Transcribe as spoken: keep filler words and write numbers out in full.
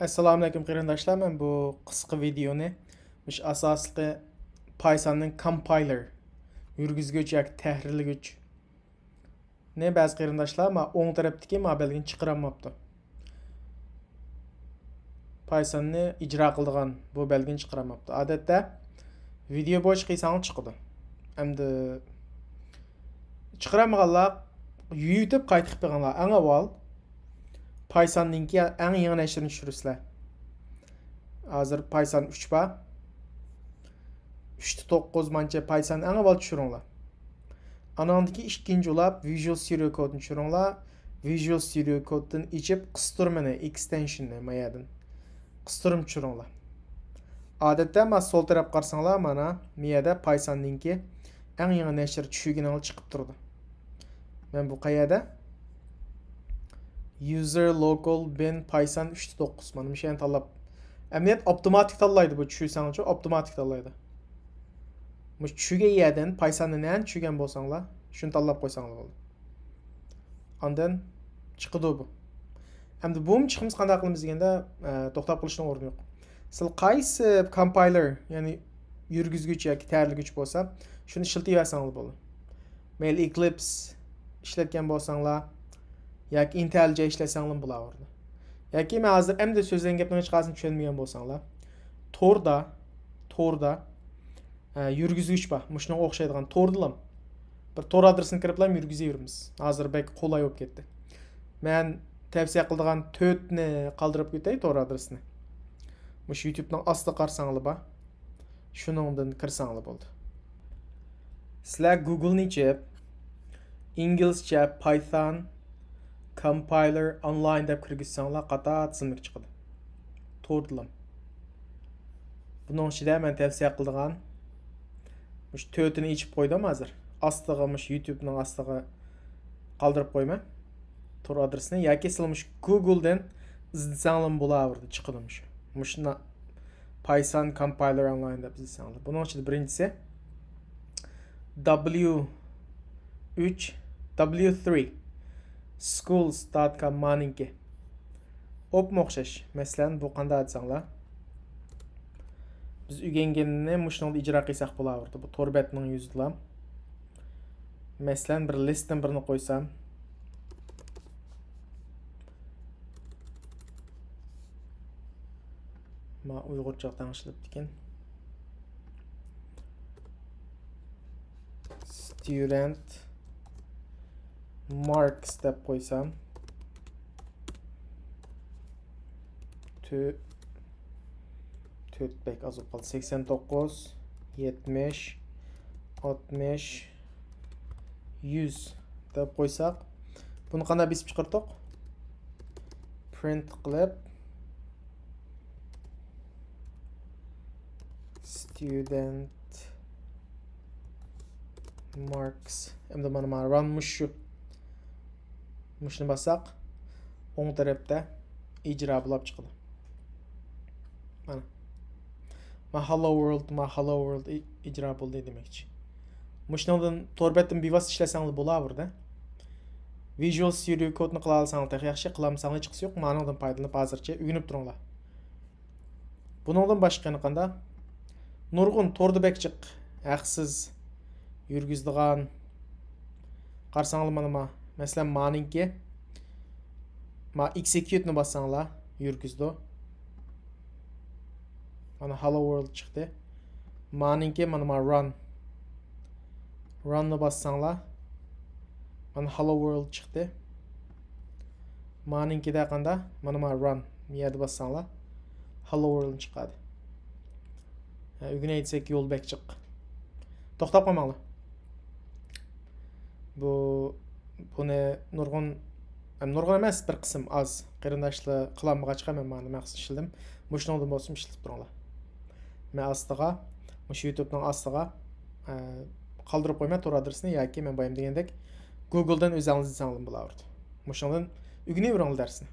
ئەسسالامۇئەلەيكۇم قېرىنداشلار، مەن بۇ قىسقا ۋىدېئونى مۇشۇ ئاساسلىقى پايساننىڭ كامپايلېر، يۈرگۈزگۈچ ياكى تەھرىرلىگۈچنى بەزى قېرىنداشلار ما ئوڭ تەرەپتىكى ما بەلگىنى چىقىرالماپتۇ. پايساننى ئىجرا قىلىدىغان بۇ بەلگىنى چىقىرالماپتۇ. ئادەتتە ۋىدېئو بويىچە قىلساڭلار چىقىدۇ. ئەمدى چىقىرالمىغانلار يۇيۇۋېتىپ قايتا قىلىپ بېقىڭلار. ئەڭ ئاۋۋال پايساننىڭكى ئەڭ يېڭى نەشرىنى چۈشۈرىسىلەر. ھازىر پايسان ئۈچ بار. ئۈچتە توققۇز مانچە پايسان ئەڭ ئاۋۋال چۈشۈرۈڭلار. ئاناڭدىكى ئىككىنچى ئۇلاپ ۋىژۇئال ستۇدىيو كودنى چۈشۈرۈڭلار. ۋىژۇئال ستۇدىيو كودتىن ئېچىپ قىستۇرمىنى، ئېكستېنشننى ما يەردىن قىستۇرما چۈشۈرۈڭلار. ئادەتتە ما سول تەرەپ قارىساڭلار، مانا ما يەردە پايساننىڭكى ئەڭ يېڭى نەشر چۈشۈرگىنىڭلار چىقىپ تۇرىدۇ. مەن بۇ قەيەردە؟ User local bin Python ئۈچتە توققۇز. مانا مۇشۇ يەرنى تاللاپ. ئەمەلىيەت ئاپتوماتىك تاللايدۇ بۇ، چۈشۈرسەڭچۇ ئاپتوماتىك تاللايدۇ. مۇشۇ چۈشۈرگەن يەردىن پايساننى نەنى چۈشۈرگەن بولساڭلار، شۇنى تاللاپ قويساڭلار بولدى. ئاندىن چىقىدۇ بۇ. ئەمدى بۇمۇ چىقمىسا قانداق قىلىمىز دېگەندە، ئە، توختاپ قېلىشنىڭ ئورنى يوق. سىلەر قايسى كامپايلېر، يەنى يۈرگۈزگۈچ ياكى تەھرىرلىگۈچ بولسا، شۇنى ئىشلىتىۋەرسەڭلار بولىدۇ. مەيلى ئېكلىپس ئىشلەتكەن بولساڭلار ياكى ئىنتېلجە ئىشلەتسەڭلارمۇ بولاۋېرىدۇ. ياكى مەن ھازىر ئەمدى سۆزلىگەن گەپنىڭ ھېچقايسىسىنى چۈشەنمىگەن بولساڭلار، توردا، توردا، ئە، يۈرگۈزگۈچ بار. مۇشۇنىڭغا ئوخشايدىغان توردىلام بىر تور ئادرېسىنى كىرىپلا يۈرگۈزۈۋېرىمىز. ھازىر بەك قولاي بولۇپ كەتتى. مەن تەۋسىيە قىلىدىغان تۆتنى قالدۇرۇپ كېتەي تور ئادرېسىنى. مۇشۇ يۇتۇبنىڭ ئاستىغا قارىساڭلار بار. شۇنىڭدىن كىرسەڭلار بولدى. سىلەر گۇگلنى ئېچىپ، ئىنگلىزچە پايثان كامپايلېر ئونلاين دەپ كىرگۈزسەڭلار، قاتار تىزىملىك چىقىدۇ. توردىلام. بۇنىڭ ئىچىدە مەن تەۋسىيە قىلىدىغان مۇشۇ تۆتىنى ئېچىپ قويدۇم ھازىر. ئاستىغا، مۇشۇ يۇتۇبنىڭ ئاستىغا قالدۇرۇپ قويىمەن تور ئادرېسىنى. ياكى سىلەر مۇشۇ گۇگلدىن ئىزدىسەڭلارمۇ بولاۋېرىدۇ، چىقىدۇ مۇشۇ. مۇشۇنى پايسان كامپايلېر ئونلاين دەپ ئىزدىسەڭلار. بۇنىڭ ئىچىدە بىرىنچىسى دابليۇ ئۈچ، دابليۇ ترى، سكۇلز دوت كوم مانىڭكى. ئوپمۇ ئوخشاش. مەسىلەن، بۇ قانداق دېسەڭلار، بىز ئۆگەنگىنىنى مۇشۇنىڭدا ئىجرا قىلساق بولاۋېرىدۇ. بۇ تور بەتنىڭ يۈزىدىلا. مەسىلەن، بىر لىستتىن بىرنى قويسام، ما ئۇيغۇرچە تەڭشىلىپتىكەن. ستۇدېنت ماركس دەپ قويسام، تۆ-، تۆت بەك ئاز بولۇپ قالدى. سەكسەن توققۇز، يەتمىش، ئاتمىش، يۈز دەپ قويساق، بۇنى قانداق بېسىپ چىقىرتتۇق؟ پرىنت قىلىپ، ستۇدېنت ماركس. ئەمدى مانا، مانا ران مۇشۇ. مۇشۇنى باسساق، ئوڭ تەرەپتە ئىجرا بولاپ چىقىدۇ. مانا. ما ھالو ۋورلد، ما ھالو ۋورلد ئى-، ئىجرا بولدى دېمەكچى. مۇشۇنىڭدىن تور بەتتىن بىۋاسىتە ئىشلەتسەڭلار بولاۋېرىدۇ. ۋىژۇئال ستۇدىيو كودنى قىلالىساڭلار تېخى ياخشى، قىلالمىساڭلار ھېچقىسى يوق. مانىڭدىن پايدىلىنىپ ھازىرچە ئۆگىنىپ تۇرۇڭلار. بۇنىڭدىن باشقا يەنە قانداق؟ نۇرغۇن توردا بەك جىق، ھەقسىز يۈرگۈزىدىغان. قارىساڭلار مانا ما، مەسىلەن، مانىڭكى. ما ئېكسىكيۇتنى باسساڭلار، يۈرگۈزىدۇ. مانا ھالو ۋورلد چىقتى. مانىڭكى مانا ما ران. راننى باسساڭلار، مانا ھالو ۋورلد چىقتى. مانىڭكىدە قاندا؟ مانا ما ران. بۇ يەردە باسساڭلار، ھالو ۋورلد چىقادۇ. ھە، ئۆگىنەي دېسەك يول بەك جىق. توختاپ قالماڭلار. بۇ، بۇنى نۇرغۇن، ھەم نۇرغۇن ئەمەس، بىر قىسىم ئاز قېرىنداشلار قىلالمىغاچقا مەن مانا مەخسۇس ئىشلىدىم. مۇشۇنىڭدىن بولسىمۇ ئىشلىتىپ تۇرۇڭلار. مەن ئاستىغا، مۇشۇ يۇتۇبنىڭ ئاستىغا، ئە، قالدۇرۇپ قويىمەن تور ئادرېسىنى ياكى مەن بايام دېگەندەك گۇگلدىن ئۆزىڭىز ئىزدىسەڭلار بولاۋېرىدۇ. مۇشۇنىڭدىن ئۆگىنىۋېرىڭلار دەرسنى.